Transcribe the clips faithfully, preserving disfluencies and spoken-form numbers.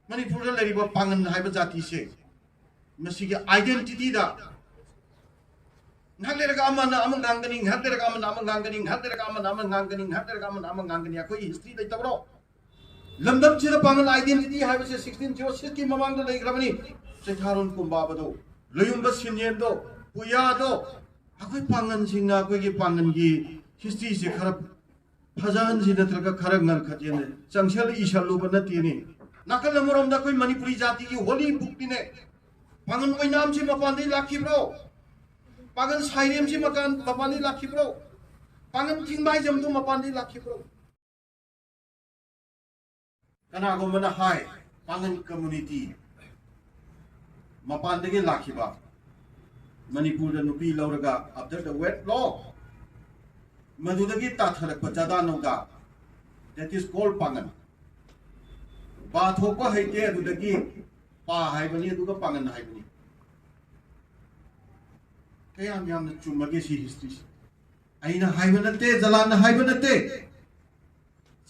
ꯃꯅꯤꯄꯨꯔꯗ ꯂꯩꯔꯤꯕ ꯄꯥꯉꯟ ꯍꯥꯏꯕ ꯖꯥꯇꯤꯁꯦ, ꯃꯁꯤꯒꯤ identity ꯗ ꯉꯥꯏꯍꯥꯛ ꯂꯩꯔꯒ ꯑꯃꯅ ꯑꯃ ꯉꯥꯡꯒꯅꯤ, ꯉꯥꯏꯍꯥꯛ ꯂꯩꯔꯒ ꯑꯃꯅ ꯑꯃ ꯉꯥꯡꯒꯅꯤ, ꯉꯥꯏꯍꯥꯛ ꯂꯩꯔꯒ ꯑꯃꯅ ꯑꯃ ꯉꯥꯡꯒꯅꯤ, ꯉꯥꯏꯍꯥꯛ ꯂꯩꯔꯒ ꯑꯃꯅ ꯑꯃ ꯉꯥꯡꯒꯅꯤ꯫ ꯑꯩꯈꯣꯏꯒꯤ history ꯂꯩꯇꯕ꯭ꯔꯣ? ꯂꯝꯗꯝꯁꯤꯗ ꯄꯥꯉꯜ identity ꯍꯥꯏꯕꯁꯦ sixteen zero six ꯀꯤ ꯃꯃꯥꯡꯗ ꯂꯩꯈ꯭ꯔꯕꯅꯤ꯫ ꯆꯩꯊꯥꯔꯣꯟ ꯀꯨꯝꯕꯥꯕꯗꯣ, ꯂꯣꯌꯨꯝꯕ ꯁꯤꯟꯌꯦꯟꯗꯣ, ꯄꯨꯌꯥꯗꯣ, ꯑꯩꯈꯣꯏ ꯄꯥꯉꯜꯁꯤꯡꯅ ꯑꯩꯈꯣꯏꯒꯤ ꯄꯥꯉꯜꯒꯤ history ꯁꯦ ꯈꯔ ꯐꯖꯍꯟꯁꯤ ꯅꯠꯇ꯭ꯔꯒ ꯈꯔ ꯉꯟꯈꯠꯁꯦꯅ ꯆꯪꯁꯜ ꯏꯁꯜꯂꯨꯕ ꯅꯠꯇꯦꯅꯦ꯫ ꯅꯥꯀꯜ ꯑꯃꯔꯣꯝꯗ ꯑꯩꯈꯣꯏ ꯃꯅꯤꯄꯨꯔꯤ ꯖꯥꯇꯤꯒꯤ holy book ꯅꯤꯅꯦ꯫ ꯄꯥꯉꯜ ꯑꯣꯏꯅꯥꯝꯁꯤ ꯃꯄꯥꯟꯗꯒꯤ ꯂꯥꯛꯈꯤꯕ꯭ꯔꯣ? ꯄꯥꯉꯜ ꯁꯥꯏꯔꯦꯝꯁꯤ ꯃꯄꯥꯟ, ꯃꯄꯥꯟꯗꯒꯤ ꯂꯥꯛꯈꯤꯕ꯭ꯔꯣ? ꯄꯥꯉꯜ ꯊꯤꯡꯕꯥꯏꯖꯝꯗꯨ ꯃꯄꯥꯟꯗꯒꯤ ꯂꯥꯛꯈꯤꯕ꯭ꯔꯣ? ꯀꯅꯥꯒꯨꯝꯕꯅ ꯍꯥꯏ, ꯄꯥꯉꯜ community ꯃꯄꯥꯟꯗꯒꯤ ꯂꯥꯛꯈꯤꯕ, ꯃꯅꯤꯄꯨꯔꯗ ꯅꯨꯄꯤ ꯂꯧꯔꯒ after the wed law, ꯃꯗꯨꯗꯒꯤ ꯇꯥꯊꯔꯛꯄ ꯆꯥꯗꯥ ꯅꯧꯗꯥ, that is called ꯄꯥꯉꯜ꯫ ꯕꯥ ꯊꯣꯛꯄ ꯍꯩꯇꯦ, ꯑꯗꯨꯗꯒꯤ ꯄꯥ ꯍꯥꯏꯕꯅꯤ, ꯑꯗꯨꯒ ꯄꯥꯉꯜ ꯍꯥꯏꯕꯅꯤ꯫ ꯀꯌꯥꯝ ꯌꯥꯝꯅ ꯆꯨꯝꯃꯒꯦ ꯁꯤ history ꯁꯦ? ꯑꯩꯅ ꯍꯥꯏꯕ ꯅꯠꯇꯦ, ꯖꯂꯥꯟꯅ ꯍꯥꯏꯕ ꯅꯠꯇꯦ꯫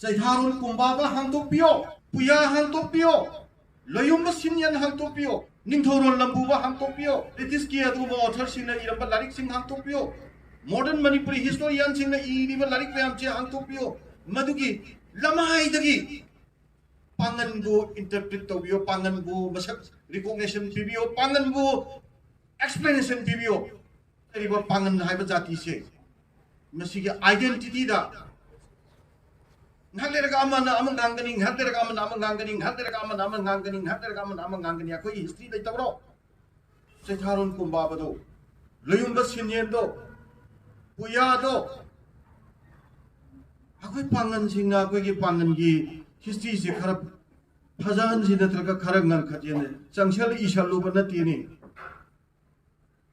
ꯆꯩꯊꯥꯔꯣꯜ ꯀꯨꯝꯕꯥꯕ ꯍꯥꯡꯗꯣꯛꯄꯤꯌꯣ, ꯄꯨꯌꯥ ꯍꯥꯡꯗꯣꯛꯄꯤꯌꯣ, ꯂꯣꯌꯨꯝꯕ ꯁꯤꯟꯌꯟ ꯍꯥꯡꯗꯣꯛꯄꯤꯌꯣ, ꯅꯤꯡꯊꯧꯔꯣꯜ ꯂꯝꯕꯨꯕ ꯍꯥꯡꯗꯣꯛꯄꯤꯌꯣ꯫ British ꯀꯤ ꯑꯗꯨꯒꯨꯝꯕ author ꯁꯤꯡꯅ ꯏꯔꯝꯕ ꯂꯥꯏꯔꯤꯛꯁꯤꯡ ꯍꯥꯡꯗꯣꯛꯄꯤꯌꯣ꯫ Modern Manipuri historian ꯁꯤꯡꯅ ꯏꯔꯤꯕ ꯂꯥꯏꯔꯤꯛ ꯃꯌꯥꯝꯁꯦ ꯍꯥꯡꯗꯣꯛꯄꯤꯌꯣ꯫ ꯃꯗꯨꯒꯤ ꯂꯃꯥꯏꯗꯒꯤ ꯄꯥꯉꯟꯕꯨ interpret ꯇꯧꯕꯤꯌꯣ, ꯄꯥꯉꯟꯕꯨ ꯃꯁꯛ recognition ꯄꯤꯕꯤꯌꯣ, ꯄꯥꯉꯟꯕꯨ explanation ꯄꯤꯕꯤꯌꯣ꯫ ꯂꯩꯔꯤꯕ ꯄꯥꯉꯟ ꯍꯥꯏꯕ ꯖꯥꯇꯤꯁꯦ, ꯃꯁꯤꯒꯤ identity ꯗ ꯉꯥꯏꯍꯥꯛ ꯂꯩꯔꯒ ꯑꯃꯅ ꯑꯃ ꯉꯥꯡꯒꯅꯤ, ꯉꯥꯏꯍꯥꯛ ꯂꯩꯔꯒ ꯑꯃꯅ ꯑꯃ ꯉꯥꯡꯒꯅꯤ, ꯉꯥꯏꯍꯥꯛ ꯂꯩꯔꯒ ꯑꯃꯅ ꯑꯃ ꯉꯥꯡꯒꯅꯤ, ꯉꯥꯏꯍꯥꯛ ꯂꯩꯔꯒ ꯑꯃꯅ ꯑꯃ ꯉꯥꯡꯒꯅꯤ꯫ ꯑꯩꯈꯣꯏꯒꯤ history ꯂꯩꯇꯕ꯭ꯔꯣ? ꯆꯩꯊꯥꯔꯣꯜ ꯀꯨꯝꯕꯥꯕꯗꯣ, ꯂꯣꯌꯨꯝꯕ ꯁꯤꯟꯌꯦꯟꯗꯣ, ꯄꯨꯌꯥꯗꯣ, ꯑꯩꯈꯣꯏ ꯄꯥꯉꯟꯁꯤꯡꯅ ꯑꯩꯈꯣꯏꯒꯤ ꯄꯥꯉꯟꯒꯤ history ꯁꯦ ꯈꯔ ꯐꯖꯍꯟꯁꯤ ꯅꯠꯇ꯭ꯔꯒ ꯈꯔ ꯉꯟꯈꯠꯁꯦꯅ ꯆꯪꯁꯜ ꯏꯁꯜꯂꯨꯕ ꯅꯠꯇꯦꯅꯦ꯫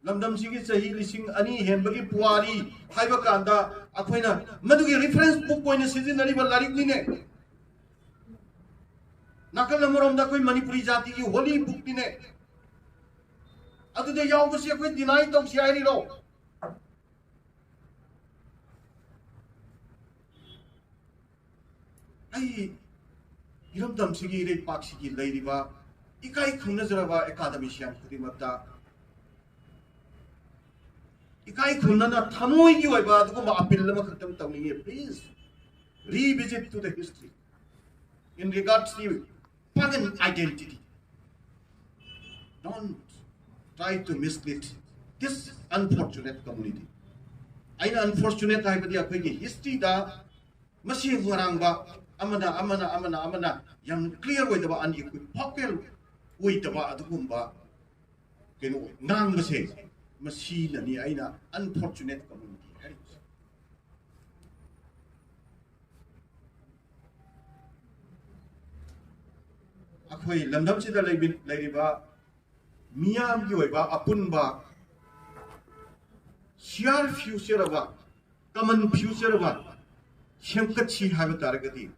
ꯂꯝꯗꯝꯁꯤꯒꯤ ꯆꯍꯤ ꯂꯤꯁꯤꯡ ꯑꯅꯤ ꯍꯦꯟꯕꯒꯤ ꯄꯨꯋꯥꯔꯤ ꯍꯥꯏꯕ ꯀꯥꯟꯗ ꯑꯩꯈꯣꯏꯅ ꯃꯗꯨꯒꯤ reference book ꯑꯣꯏꯅ ꯁꯤꯖꯤꯟꯅꯔꯤꯕ ꯂꯥꯏꯔꯤꯛꯅꯤꯅꯦ꯫ ꯅꯥꯀꯜ ꯑꯃꯔꯣꯝꯗ ꯑꯩꯈꯣꯏ ꯃꯅꯤꯄꯨꯔꯤ ꯖꯥꯇꯤꯒꯤ holy book ꯅꯤꯅꯦ꯫ ꯑꯗꯨꯗ ꯌꯥꯎꯕꯁꯤ ꯑꯩꯈꯣꯏ deny ꯇꯧꯁꯤ ꯍꯥꯏꯔꯤꯔꯣ? ꯑꯩ ꯏꯔꯝꯗꯝꯁꯤꯒꯤ, ꯏꯔꯩꯄꯥꯛꯁꯤꯒꯤ ꯂꯩꯔꯤꯕ ꯏꯀꯥꯏ ꯈꯨꯝꯅꯖꯔꯕ academician ꯈꯨꯗꯤꯡꯃꯛꯇ ꯏꯀꯥꯏ ꯈꯨꯝꯅꯅ ꯊꯃꯣꯏꯒꯤ ꯑꯣꯏꯕ ꯑꯗꯨꯒꯨꯝꯕ appeal ꯑꯃꯈꯛꯇꯪ ꯇꯧꯅꯤꯡꯉꯤ. Please revisit to the history in regards to Pagan identity. Don't try to mislead this unfortunate community. ꯑꯩꯅ unfortunate ꯍꯥꯏꯕꯗꯤ ꯑꯩꯈꯣꯏꯒꯤ historyꯗ ꯃꯁꯤ ꯉꯔꯥꯡꯕ ꯑꯃꯅ ꯑꯃꯅ ꯑꯃꯅ ꯑꯃꯅ ꯌꯥꯝ clear ꯑꯣꯏꯗꯕ, unequivocal ꯑꯣꯏꯗꯕ ꯑꯗꯨꯒꯨꯝꯕ ꯀꯩꯅꯣ ꯉꯥꯡꯕꯁꯦ, ꯃꯁꯤꯅꯅꯤ ꯑꯩꯅ unfortunate community ꯍꯥꯏꯔꯤꯕꯁꯦ. ꯑꯩꯈꯣꯏ ꯂꯝꯗꯝꯁꯤꯗ ꯂꯩꯕꯤ- ꯂꯩꯔꯤꯕ ꯃꯤꯌꯥꯝꯒꯤ ꯑꯣꯏꯕ ꯑꯄꯨꯟꯕ shared future ꯑꯃ, common future ꯑꯃ ꯁꯦꯝꯒꯠꯁꯤ ꯍꯥꯏꯕ ꯇꯥꯔꯒꯗꯤ,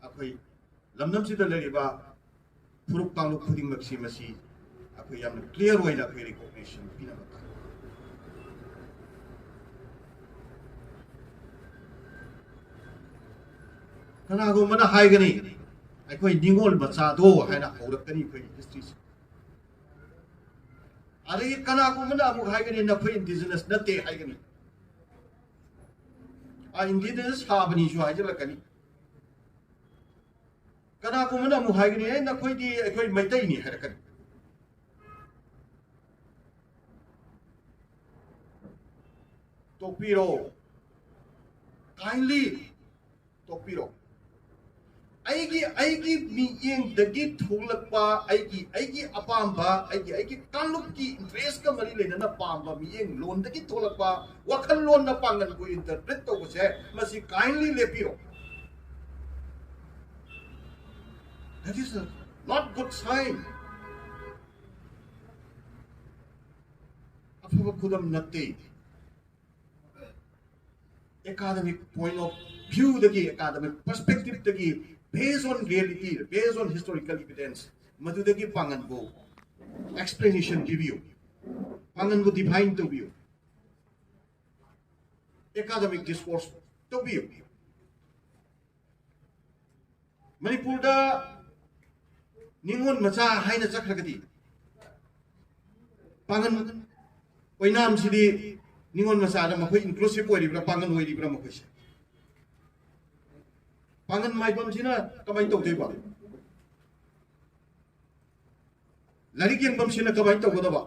ꯑꯩꯈꯣꯏ ꯂꯝꯗꯝꯁꯤꯗ ꯂꯩꯔꯤꯕ ꯐꯨꯔꯨꯞ ꯀꯥꯡꯂꯨꯞ ꯈꯨꯗꯤꯡꯃꯛꯁꯤ ꯃꯁꯤ ꯑꯩꯈꯣꯏ ꯌꯥꯝꯅ clear ꯑꯣꯏꯅ ꯑꯩꯈꯣꯏ recognition ꯄꯤꯅꯕ ꯇꯥꯏ. ꯀꯅꯥꯒꯨꯝꯕꯅ ꯍꯥꯏꯒꯅꯤ, "ꯑꯩꯈꯣꯏ ꯅꯤꯉꯣꯜ ꯃꯆꯥꯗꯣ" ꯍꯥꯏꯅ ꯍꯧꯔꯛꯀꯅꯤ ꯑꯩꯈꯣꯏꯒꯤ historyꯁꯦ. ꯑꯗꯒꯤ ꯀꯅꯥꯒꯨꯝꯕꯅ ꯑꯃꯨꯛ ꯍꯥꯏꯒꯅꯤ, "ꯅꯈꯣꯏ indigenous ꯅꯠꯇꯦ" ꯍꯥꯏꯒꯅꯤ. "ꯑ, indigenous ꯁꯥꯕꯅꯤꯁꯨ" ꯍꯥꯏꯖꯤꯜꯂꯛꯀꯅꯤ. ꯀꯅꯥꯒꯨꯝꯕꯅ ꯑꯃꯨꯛ ꯍꯥꯏꯒꯅꯤ, "ꯑꯦ, ꯅꯈꯣꯏꯗꯤ ꯑꯩꯈꯣꯏ ꯃꯩꯇꯩꯅꯤ" ꯍꯥꯏꯔꯛꯀꯅꯤ. ꯇꯣꯛꯄꯤꯔꯣ, kindly ꯇꯣꯛꯄꯤꯔꯣ. ꯑꯩꯒꯤ ꯑꯩꯒꯤ ꯃꯤꯠꯌꯦꯡꯗꯒꯤ ꯊꯣꯛꯂꯛꯄ, ꯑꯩꯒꯤ ꯑꯩꯒꯤ ꯑꯄꯥꯝꯕ, ꯑꯩꯒꯤ ꯑꯩꯒꯤ ꯀꯥꯡꯂꯨꯞꯀꯤ interestꯀ ꯃꯔꯤ ꯂꯩꯅꯅ ꯄꯥꯝꯕ ꯃꯤꯠꯌꯦꯡ ꯂꯣꯟꯗꯒꯤ ꯊꯣꯛꯂꯛꯄ ꯋꯥꯈꯜꯂꯣꯟꯅ ꯄꯥꯡꯒꯜꯕꯨ interpret ꯇꯧꯕꯁꯦ, ꯃꯁꯤ kindly ꯂꯦꯞꯄꯤꯔꯣ. That is a not good sign. ꯑꯐꯕ ꯈꯨꯗꯝ ꯅꯠꯇꯦ. Academic point of viewꯗꯒꯤ, academic perspectiveꯗꯒꯤ, based on reality, based on historical evidence, ꯃꯗꯨꯗꯒꯤ ꯄꯥꯡꯒꯜꯕꯨ explanation ꯄꯤꯕꯤꯌꯨ, ꯄꯥꯡꯒꯜꯕꯨ define ꯇꯧꯕꯤꯌꯨ, academic discourse ꯇꯧꯕꯤꯌꯨ. ꯃꯅꯤꯄꯨꯔꯗ ꯅꯤꯉꯣꯜ ꯃꯆꯥ ꯍꯥꯏꯅ ꯆꯠꯈ꯭ꯔꯒꯗꯤ, ꯄꯥꯡꯒꯟ ꯑꯣꯏꯅꯥꯝꯁꯤꯗꯤ ꯅꯤꯉꯣꯜ ꯃꯆꯥꯗ ꯃꯈꯣꯏ inclusive ꯑꯣꯏꯔꯤꯕ꯭ꯔꯥ, ꯄꯥꯡꯒꯟ ꯑꯣꯏꯔꯤꯕ꯭ꯔꯥ ꯃꯈꯣꯏꯁꯦ? ꯄꯥꯡꯒꯟ ꯃꯥꯏꯕꯝꯁꯤꯅ ꯀꯃꯥꯏꯅ ꯇꯧꯗꯣꯏꯕ? ꯂꯥꯏꯔꯤꯛ ꯌꯦꯡꯐꯝꯁꯤꯅ ꯀꯃꯥꯏꯅ ꯇꯧꯒꯗꯕ?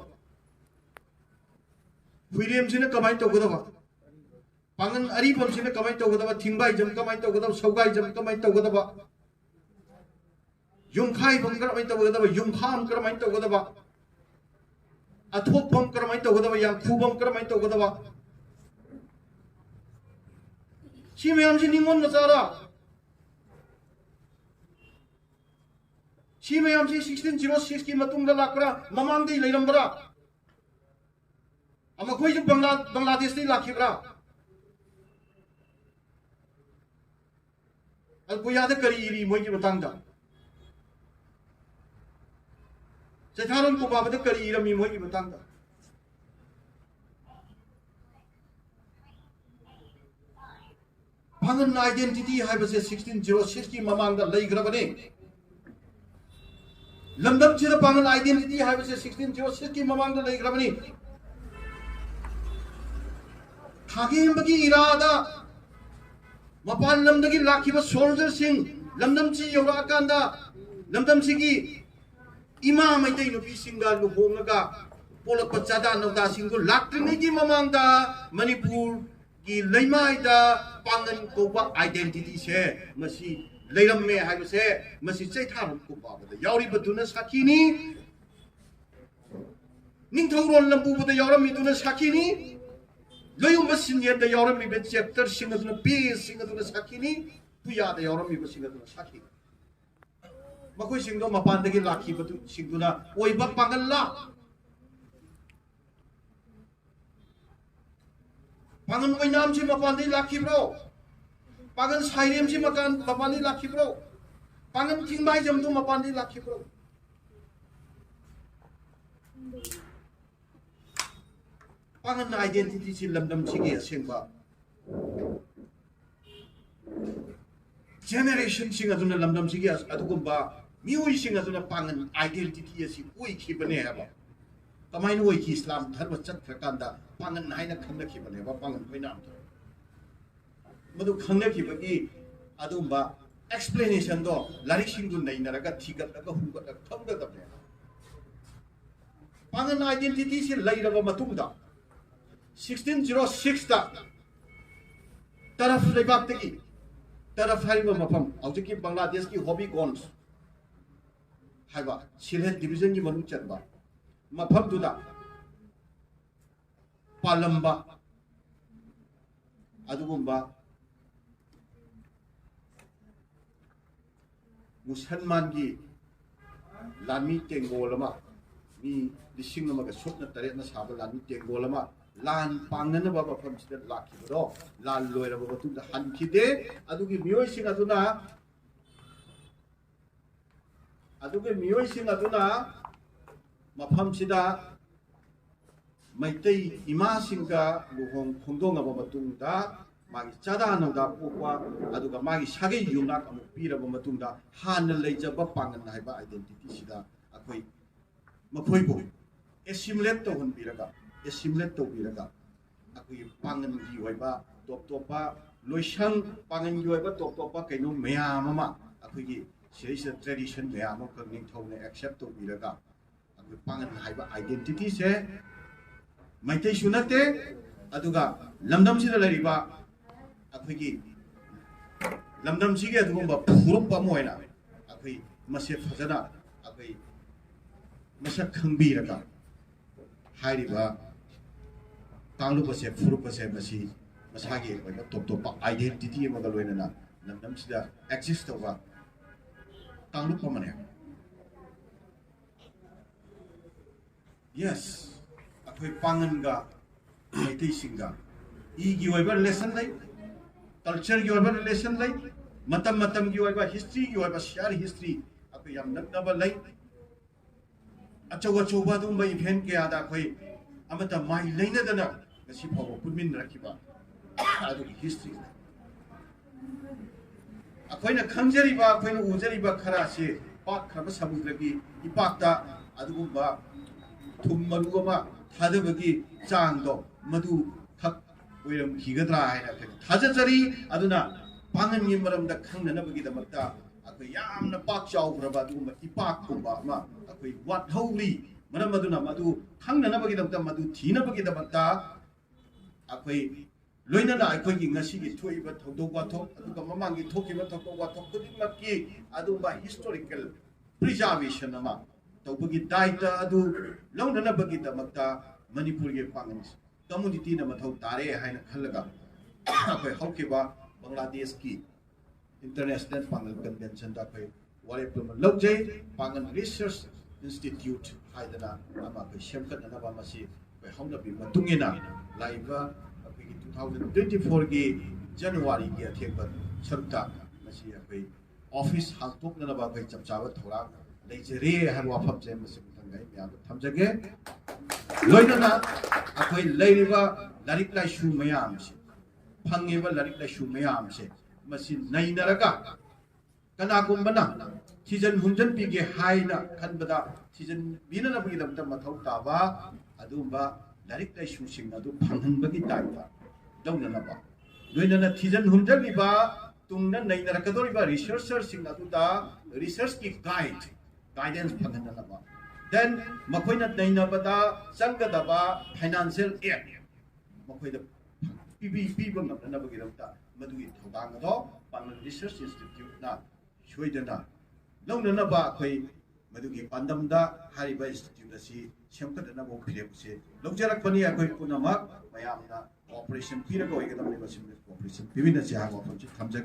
ꯍꯨꯏꯔꯦꯝꯁꯤꯅ ꯀꯃꯥꯏꯅ ꯇꯧꯒꯗꯕ? ꯄꯥꯡꯒꯟ ꯑꯔꯤꯐꯝꯁꯤꯅ ꯀꯃꯥꯏꯅ ꯇꯧꯒꯗꯕ? ꯊꯤꯡꯕꯥꯏꯖꯝ ꯀꯃꯥꯏꯅ ꯇꯧꯒꯗꯕ? ꯁꯧꯒꯥꯏꯖꯝ ꯀꯃꯥꯏꯅ ꯇꯧꯒꯗꯕ? ꯌꯨꯝꯈꯥꯏꯐꯝ ꯀꯔꯝꯍꯥꯏꯅ ꯇꯧꯒꯗꯕ? ꯌꯨꯝꯈꯥꯝ ꯀꯔꯝꯍꯥꯏꯅ ꯇꯧꯒꯗꯕ? ꯑꯊꯣꯛꯐꯝ ꯀꯔꯝꯍꯥꯏꯅ ꯇꯧꯒꯗꯕ? ꯌꯥꯡꯈꯨꯕꯝ ꯀꯔꯝꯍꯥꯏꯅ ꯇꯧꯒꯗꯕ? ꯁꯤ ꯃꯌꯥꯝꯁꯤ ꯅꯤꯉꯣꯜ ꯃꯆꯥꯔ? ꯁꯤ ꯃꯌꯥꯝꯁꯤ sixteen zero six ꯀꯤ ꯃꯇꯨꯡꯗ ꯂꯥꯛꯄ꯭ꯔꯥ, ꯃꯃꯥꯡꯗꯒꯤ ꯂꯩꯔꯝꯕ꯭ꯔꯥ? ꯃꯈꯣꯏꯁꯨ ꯕꯪꯂꯥ-, ꯕꯪꯂꯥꯗꯦꯁꯇꯒꯤ ꯂꯥꯛꯈꯤꯕ꯭ꯔꯥ? ꯑꯜ ꯀꯣꯌꯥꯗ ꯀꯔꯤ ꯏꯔꯤ ꯃꯣꯏꯒꯤ ꯃꯇꯥꯡꯗ? ꯆꯩꯊꯥꯔꯣꯟ ꯀꯣꯕꯥꯕꯗ ꯀꯔꯤ ꯏꯔꯝꯃꯤ ꯃꯣꯏꯒꯤ ꯃꯇꯥꯡꯗ? ꯄꯥꯡꯒꯟ identity ꯍꯥꯏꯕꯁꯦ sixteen zero six ꯀꯤ ꯃꯃꯥꯡꯗ ꯂꯩꯈ꯭ꯔꯕꯅꯤ꯫ ꯂꯝꯗꯝꯁꯤꯗ ꯄꯥꯡꯒꯟ identity ꯍꯥꯏꯕꯁꯦ sixteen zero six ꯀꯤ ꯃꯃꯥꯡꯗ ꯂꯩꯈ꯭ꯔꯕꯅꯤ꯫ ꯈꯥꯒꯦꯝꯕꯒꯤ ꯏꯔꯥꯗ ꯃꯄꯥꯟ ꯂꯝꯗꯒꯤ ꯂꯥꯛꯈꯤꯕ soldierꯁꯤꯡ ꯂꯝꯗꯝꯁꯤ ꯌꯧꯔꯛꯑꯀꯥꯟꯗ, ꯂꯝꯗꯝꯁꯤꯒꯤ ꯏꯃꯥ ꯃꯩꯇꯩ ꯅꯨꯄꯤꯁꯤꯡꯒ ꯂꯨꯍꯣꯡꯂꯒ ꯄꯣꯛꯂꯛꯄ ꯆꯥꯗꯥ ꯅꯧꯗꯥꯁꯤꯡꯗꯨ ꯂꯥꯛꯇ꯭ꯔꯤꯉꯩꯒꯤ ꯃꯃꯥꯡꯗ ꯃꯅꯤꯄꯨꯔꯒꯤ ꯂꯩꯃꯥꯏꯗ ꯄꯥꯡꯒꯟ ꯀꯧꯕ identityꯁꯦ ꯃꯁꯤ ꯂꯩꯔꯝꯃꯦ ꯍꯥꯏꯕꯁꯦ ꯃꯁꯤ ꯆꯩꯊꯥꯔꯣꯟ ꯀꯣꯕꯥꯕꯗ ꯌꯥꯎꯔꯤꯕꯗꯨꯅ ꯁꯥꯈꯤꯅꯤ꯫ ꯅꯤꯡꯊꯧꯔꯣꯜ ꯂꯝꯕꯨꯕꯗ ꯌꯥꯎꯔꯝꯃꯤꯗꯨꯅ ꯁꯥꯈꯤꯅꯤ꯫ ꯂꯣꯏꯌꯨꯝꯕ ꯁꯤꯟꯌꯦꯟꯗ ꯌꯥꯎꯔꯝꯃꯤꯕ chapterꯁꯤꯡ ꯑꯗꯨꯅ, pageꯁꯤꯡ ꯑꯗꯨꯅ ꯁꯥꯈꯤꯅꯤ꯫ ꯄꯨꯌꯥꯗ ꯌꯥꯎꯔꯝꯃꯤꯕꯁꯤꯡ ꯑꯗꯨꯅ ꯁꯥꯈꯤꯅꯤ꯫ ꯃꯈꯣꯏꯁꯤꯡꯗꯣ ꯃꯄꯥꯟꯗꯒꯤ ꯂꯥꯛꯈꯤꯕꯗꯨ, ꯁꯤꯡꯗꯨꯅ ꯑꯣꯏꯕ ꯄꯥꯡꯒꯜꯂ? ꯄꯥꯡꯒꯟ ꯑꯣꯏꯅꯥꯝꯁꯤ ꯃꯄꯥꯟꯗꯒꯤ ꯂꯥꯛꯈꯤꯕ꯭ꯔꯣ? ꯄꯥꯡꯒꯟ ꯁꯥꯏꯔꯦꯝꯁꯤ ꯃꯀꯥꯟ-, ꯃꯄꯥꯟꯗꯒꯤ ꯂꯥꯛꯈꯤꯕ꯭ꯔꯣ? ꯄꯥꯡꯒꯟ ꯊꯤꯡꯕꯥꯏꯖꯝꯗꯨ ꯃꯄꯥꯟꯗꯒꯤ ꯂꯥꯛꯈꯤꯕ꯭ꯔꯣ? ꯄꯥꯡꯒꯟ identityꯁꯤ ꯂꯝꯗꯝꯁꯤꯒꯤ ꯑꯁꯦꯡꯕ ꯖꯦꯅꯦꯔꯦꯁꯟꯁꯤꯡ ꯑꯗꯨꯅ ꯂꯝꯗꯝꯁꯤꯒꯤ ꯑꯗꯨꯒꯨꯝꯕ ꯃꯤꯑꯣꯏꯁꯤꯡ ꯑꯗꯨꯅ ꯄꯥꯉꯟ ꯑꯥꯏꯗꯦꯟꯇꯤꯇꯤ ꯑꯁꯤ ꯑꯣꯏꯈꯤꯕꯅꯦ ꯍꯥꯏꯕ꯫ ꯀꯃꯥꯏꯅ ꯑꯣꯏꯈꯤ? ꯏꯁꯂꯥꯝ ꯙꯔꯃ ꯆꯠꯈ꯭ꯔꯀꯥꯟꯗ ꯄꯥꯉꯟ ꯍꯥꯏꯅ ꯈꯪꯅꯈꯤꯕꯅꯦꯕ, ꯄꯥꯉꯟ ꯃꯌꯥꯝꯗꯣ꯫ ꯃꯗꯨ ꯈꯪꯅꯈꯤꯕꯒꯤ ꯑꯗꯨꯒꯨꯝꯕ ꯑꯦꯛꯁꯄ꯭ꯂꯦꯅꯦꯁꯟꯗꯣ ꯂꯥꯏꯔꯤꯛꯁꯤꯡꯗꯨ ꯅꯩꯅꯔꯒ ꯊꯤꯒꯠꯂꯒ ꯍꯨꯝꯒꯠꯂꯒ ꯈꯪꯒꯗꯕꯅꯦꯕ꯫ ꯄꯥꯉꯟ ꯑꯥꯏꯗꯦꯟꯇꯤꯇꯤꯁꯤ ꯂꯩꯔꯕ ꯃꯇꯨꯡꯗ, ꯁꯤꯛꯁꯇꯤꯟ ꯖꯤꯔꯣ ꯁꯤꯛꯁꯇ ꯇꯔꯐ ꯂꯩꯕꯥꯛꯇꯒꯤ, ꯇꯔꯐ ꯍꯥꯏꯔꯤꯕ ꯃꯐꯝ ꯍꯧꯖꯤꯛꯀꯤ ꯕꯪꯒ꯭ꯂꯥꯗꯦꯁꯀꯤ ꯍꯣꯕꯤꯒꯣꯟꯁ ꯍꯥꯏꯕ ꯁꯤꯜꯍꯦꯠ ꯗꯤꯕꯤꯖꯟꯒꯤ ꯃꯅꯨꯡ ꯆꯟꯕ ꯃꯐꯝꯗꯨꯗ ꯄꯥꯜꯂꯝꯕ ꯑꯗꯨꯒꯨꯝꯕ ꯃꯨꯁꯜꯃꯥꯟꯒꯤ ꯂꯥꯟꯃꯤ ꯇꯦꯡꯒꯣꯜ ꯑꯃ, ꯃꯤ ꯂꯤꯁꯤꯡ ꯑꯃꯒ ꯁꯨꯞꯅ ꯇꯔꯦꯠꯅ ꯁꯥꯕ ꯂꯥꯟꯃꯤ ꯇꯦꯡꯒꯣꯜ ꯑꯃ ꯂꯥꯟ ꯄꯥꯡꯅꯅꯕ ꯃꯐꯝꯁꯤꯗ ꯂꯥꯛꯈꯤꯕꯗꯣ, ꯂꯥꯟ ꯂꯣꯏꯔꯕ ꯃꯇꯨꯡꯗ ꯍꯟꯈꯤꯗꯦ꯫ ꯑꯗꯨꯒꯤ ꯃꯤꯑꯣꯏꯁꯤꯡ ꯑꯗꯨꯅ, ꯑꯗꯨꯒꯤ ꯃꯤꯑꯣꯏꯁꯤꯡ ꯑꯗꯨꯅ ꯃꯐꯝꯁꯤꯗ ꯃꯩꯇꯩ ꯏꯃꯥꯁꯤꯡꯒ ꯂꯨꯍꯣꯡ ꯈꯣꯡꯗꯣꯡꯉꯕ ꯃꯇꯨꯡꯗ, ꯃꯥꯒꯤ ꯆꯥꯗꯥ ꯅꯧꯗꯥ ꯄꯣꯛꯄ, ꯑꯗꯨꯒ ꯃꯥꯒꯤ ꯁꯥꯒꯩ ꯌꯨꯝꯅꯥꯛ ꯑꯃꯨꯛ ꯄꯤꯔꯕ ꯃꯇꯨꯡꯗ, ꯍꯥꯟꯅ ꯂꯩꯖꯕ ꯄꯥꯉꯟ ꯍꯥꯏꯕ ꯑꯥꯏꯗꯦꯟꯇꯤꯇꯤꯁꯤꯗ ꯑꯩꯈꯣꯏ ꯃꯈꯣꯏꯕꯨ ꯑꯦꯁꯤꯃꯤꯂꯦꯠ ꯇꯧꯍꯟꯕꯤꯔꯒ, ꯑꯦꯁꯤꯃꯤꯂꯦꯠ ꯇꯧꯕꯤꯔꯒ, ꯑꯩꯈꯣꯏꯒꯤ ꯄꯥꯉꯟꯒꯤ ꯑꯣꯏꯕ ꯇꯣꯞ ꯇꯣꯞꯄ ꯂꯣꯏꯁꯪ, ꯄꯥꯉꯟꯒꯤ ꯑꯣꯏꯕ ꯇꯣꯞ ꯇꯣꯞꯄ ꯀꯩꯅꯣ ꯃꯌꯥꯝ ꯑꯃ, ꯑꯩꯈꯣꯏꯒꯤ ꯁꯤꯗꯩꯁꯤꯗ ꯇ꯭ꯔꯦꯗꯤꯁꯟ ꯃꯌꯥꯝ ꯑꯃꯈꯛ ꯅꯤꯡꯊꯧꯅ ꯑꯦꯛꯁꯦꯞ ꯇꯧꯕꯤꯔꯒ, ꯑꯩꯈꯣꯏ ꯄꯥꯉꯟ ꯍꯥꯏꯕ ꯑꯥꯏꯗꯦꯟꯇꯤꯇꯤꯁꯦ ꯃꯩꯇꯩꯁꯨ ꯅꯠꯇꯦ, ꯑꯗꯨꯒ ꯂꯝꯗꯝꯁꯤꯗ ꯂꯩꯔꯤꯕ ꯑꯩꯈꯣꯏꯒꯤ ꯂꯝꯗꯝꯁꯤꯒꯤ ꯑꯗꯨꯒꯨꯝꯕ ꯐꯨꯔꯨꯞ ꯑꯃ ꯑꯣꯏꯅ ꯑꯩꯈꯣꯏ ꯃꯁꯦ ꯐꯖꯅ ꯑꯩꯈꯣꯏ ꯃꯁꯛ ꯈꯪꯕꯤꯔꯒ, ꯍꯥꯏꯔꯤꯕ ꯀꯥꯡꯂꯨꯞ ꯑꯁꯦ, ꯐꯨꯔꯨꯞ ꯑꯁꯦ, ꯃꯁꯤ ꯃꯁꯥꯒꯤ ꯑꯣꯏꯕ ꯇꯣꯞ ꯇꯣꯞꯄ ꯑꯥꯏꯗꯦꯟꯇꯤꯇꯤ ꯑꯃꯒ ꯂꯣꯏꯅꯅ ꯂꯝꯗꯝꯁꯤꯗ ꯑꯦꯛꯖꯤꯁ ꯇꯧꯕ ꯀꯥꯡꯂꯨꯞ ꯑꯃꯅꯦ꯫ ꯌꯦꯁ, ꯑꯩꯈꯣꯏ ꯄꯥꯉꯟꯒ ꯃꯩꯇꯩꯁꯤꯡꯒ ꯏꯒꯤ ꯑꯣꯏꯕ ꯔꯤꯂꯦꯁꯟ ꯂꯩ, ꯀꯜꯆꯔꯒꯤ ꯑꯣꯏꯕ ꯔꯤꯂꯦꯁꯟ ꯂꯩ, ꯃꯇꯝ ꯃꯇꯝꯒꯤ ꯑꯣꯏꯕ ꯍꯤꯁꯇ꯭ꯔꯤꯒꯤ ꯑꯣꯏꯕ ꯁꯤꯌꯥꯔ ꯍꯤꯁꯇ꯭ꯔꯤ ꯑꯩꯈꯣꯏ ꯌꯥꯝ ꯅꯛꯅꯕ ꯂꯩ꯫ ꯑꯆꯧ ꯑꯆꯧꯕ ꯑꯗꯨꯒꯨꯝꯕ ꯏꯚꯦꯟ ꯀꯌꯥꯗ ꯑꯩꯈꯣꯏ ꯑꯃꯠꯇ ꯃꯥꯏ ꯂꯩꯅꯗꯅ ꯉꯁꯤ ꯐꯥꯎꯕ ꯄꯨꯟꯃꯤꯟꯅꯔꯛꯈꯤꯕ ꯑꯗꯨꯒꯤ ꯍꯤꯁꯇ꯭ꯔꯤ ꯂꯩ꯫ ꯑꯩꯈꯣꯏꯅ ꯈꯪꯖꯔꯤꯕ, ꯑꯩꯈꯣꯏꯅ ꯎꯖꯔꯤꯕ ꯈꯔ ꯑꯁꯤ ꯄꯥꯛꯈ꯭ꯔꯕ ꯁꯃꯨꯗ꯭ꯔꯒꯤ ꯏꯄꯥꯛꯇ ꯑꯗꯨꯒꯨꯝꯕ ꯊꯨꯝ ꯃꯔꯨ ꯑꯃ ꯊꯥꯗꯕꯒꯤ ꯆꯥꯡꯗꯣ ꯃꯗꯨ ꯈꯛ ꯑꯣꯏꯔꯝꯈꯤꯒꯗ꯭ꯔꯥ ꯍꯥꯏꯅ ꯑꯩꯈꯣꯏꯅ ꯊꯥꯖꯖꯔꯤ꯫ ꯑꯗꯨꯅ ꯄꯥꯡꯒꯟꯒꯤ ꯃꯔꯝꯗ ꯈꯪꯅꯅꯕꯒꯤꯗꯃꯛꯇ ꯑꯩꯈꯣꯏ ꯌꯥꯝꯅ ꯄꯥꯛ ꯆꯥꯎꯈ꯭ꯔꯕ ꯑꯗꯨꯒꯨꯝꯕ ꯏꯄꯥꯛꯀꯨꯝꯕ ꯑꯃ ꯑꯩꯈꯣꯏ ꯋꯥꯠꯍꯧꯔꯤ꯫ ꯃꯔꯝ ꯑꯗꯨꯅ ꯃꯗꯨ ꯈꯪꯅꯅꯕꯒꯤꯗꯃꯛꯇ, ꯃꯗꯨ ꯊꯤꯅꯕꯒꯤꯗꯃꯛꯇ ꯑꯩꯈꯣꯏ ꯂꯣꯏꯅꯅ ꯑꯩꯈꯣꯏꯒꯤ ꯉꯁꯤꯒꯤ ꯊꯣꯛꯏꯕ ꯊꯧꯗꯣꯛ ꯋꯥꯊꯣꯛ, ꯑꯗꯨꯒ ꯃꯃꯥꯡꯒꯤ ꯊꯣꯛꯈꯤꯕ ꯊꯧꯗꯣꯛ ꯋꯥꯊꯣꯛ ꯈꯨꯗꯤꯡꯃꯛꯀꯤ ꯑꯗꯨꯒꯨꯝꯕ historical preservation ꯑꯃ ꯇꯧꯕꯒꯤ ꯗꯥꯏꯇ ꯑꯗꯨ ꯂꯧꯅꯅꯕꯒꯤꯗꯃꯛꯇ ꯃꯅꯤꯄꯨꯔꯒꯤ ꯄꯥꯡꯒꯜ ꯀꯝꯃꯨꯅꯤꯇꯤꯅ ꯃꯊꯧ ꯇꯥꯔꯦ ꯍꯥꯏꯅ ꯈꯜꯂꯒ ꯑꯩꯈꯣꯏ ꯍꯧꯈꯤꯕ ꯕꯪꯒ꯭ꯂꯥꯗꯦꯁꯀꯤ International ꯄꯥꯡꯒꯜ ꯀꯟꯚꯦꯟꯁꯟꯗ ꯑꯩꯈꯣꯏ ꯋꯥꯔꯦꯞ ꯑꯃ ꯂꯧꯖꯩ꯫ ꯄꯥꯡꯒꯜ ꯔꯤꯁꯔꯁ ꯏꯟꯁꯇꯤꯇ꯭ꯌꯨꯠ ꯍꯥꯏꯗꯅ ꯑꯃ ꯑꯩꯈꯣꯏ ꯁꯦꯝꯒꯠꯅꯅꯕ, ꯃꯁꯤ ꯑꯩꯈꯣꯏ ꯍꯧꯅꯕꯤ ꯃꯇꯨꯡ ꯏꯟꯅ ꯂꯥꯛꯏꯕ ꯑꯩꯈꯣꯏꯒꯤ two thousand twenty fourꯒꯤ ꯖꯅꯋꯥꯔꯤꯒꯤ ꯑꯊꯦꯡꯕ ꯁꯔꯨꯛꯇ ꯃꯁꯤ ꯑꯩꯈꯣꯏ ꯑꯣꯐꯤꯁ ꯍꯥꯡꯗꯣꯛꯅꯅꯕ ꯑꯩꯈꯣꯏ ꯆꯞ ꯆꯥꯕ ꯊꯧꯔꯥꯡ ꯂꯩꯖꯔꯦ ꯍꯥꯏꯕ ꯋꯥꯐꯝꯁꯦ ꯃꯁꯤ ꯃꯊꯪꯗ ꯑꯩ ꯃꯌꯥꯝꯗ ꯊꯝꯖꯒꯦ꯫ ꯂꯣꯏꯅꯅ ꯑꯩꯈꯣꯏ ꯂꯩꯔꯤꯕ ꯂꯥꯏꯔꯤꯛ ꯂꯥꯏꯁꯨ ꯃꯌꯥꯝꯁꯦ, ꯐꯪꯉꯤꯕ ꯂꯥꯏꯔꯤꯛ ꯂꯥꯏꯁꯨ ꯃꯌꯥꯝꯁꯦ ꯃꯁꯤ ꯅꯩꯅꯔꯒ, ꯀꯅꯥꯒꯨꯝꯕꯅ ꯊꯤꯖꯟ ꯍꯨꯝꯖꯟꯕꯤꯒꯦ ꯍꯥꯏꯅ ꯈꯟꯕꯗ ꯊꯤꯖꯟꯕꯤꯅꯅꯕꯒꯤꯗꯃꯛꯇ ꯃꯊꯧ ꯇꯥꯕ ꯑꯗꯨꯒꯨꯝꯕ ꯂꯥꯏꯔꯤꯛ ꯂꯥꯏꯁꯨꯁꯤꯡ ꯑꯗꯨ ꯐꯪꯍꯟꯕꯒꯤ ꯗꯥꯏꯇ ꯂꯧꯅꯅꯕ, ꯂꯣꯏꯅꯅ ꯊꯤꯖꯟ ꯍꯨꯝꯖꯜꯂꯤꯕ ꯇꯨꯡꯗ ꯅꯩꯅꯔꯛꯀꯗꯧꯔꯤꯕ ꯔꯤꯁꯔꯆꯔꯁꯤꯡ ꯑꯗꯨꯗ ꯔꯤꯁꯔꯆꯀꯤ ꯒꯥꯏꯗ, ꯒꯥꯏꯗꯦꯟꯁ ꯐꯪꯍꯟꯅꯅꯕ, then ꯃꯈꯣꯏꯅ ꯅꯩꯅꯕꯗ ꯆꯪꯒꯗꯕ ꯐꯥꯏꯅꯥꯟꯁꯤꯌꯦꯜ ꯑꯦꯗ ꯃꯈꯣꯏꯗ ꯄꯤꯕꯤ-, ꯄꯤꯕ ꯉꯝꯅꯅꯕꯒꯤꯗꯃꯛꯇ ꯃꯗꯨꯒꯤ ꯊꯧꯗꯥꯡ ꯑꯗꯣ ꯄꯥꯡꯒꯜ ꯔꯤꯁꯔꯆ ꯏꯟꯁꯇꯤꯇ꯭ꯌꯨꯠꯅ ꯁꯣꯏꯗꯅ ꯂꯧꯅꯅꯕ ꯑꯩꯈꯣꯏ ꯃꯗꯨꯒꯤ ꯄꯥꯟꯗꯝꯗ ꯍꯥꯏꯔꯤꯕ ꯏꯟꯁꯇꯤꯇ꯭ꯌꯨꯠ ꯑꯁꯤ ꯁꯦꯝꯒꯠꯅꯅꯕ ꯐꯤꯔꯦꯞꯁꯦ ꯂꯧꯖꯔꯛꯄꯅꯤ꯫ ꯑꯩꯈꯣꯏ ꯄꯨꯝꯅꯃꯛ ꯃꯌꯥꯝꯅ ꯀꯣꯑꯣꯄꯔꯦꯁꯟ ꯄꯤꯔꯒ ꯑꯣꯏꯒꯗꯕꯅꯤ, ꯃꯁꯤꯃ ꯀꯣꯑꯣꯄꯔꯦꯁꯟ ꯄꯤꯃꯤꯟꯅꯁꯤ ꯍꯥꯏꯕ ꯋꯥꯐꯝꯁꯤ ꯊꯝꯖꯒꯦ꯫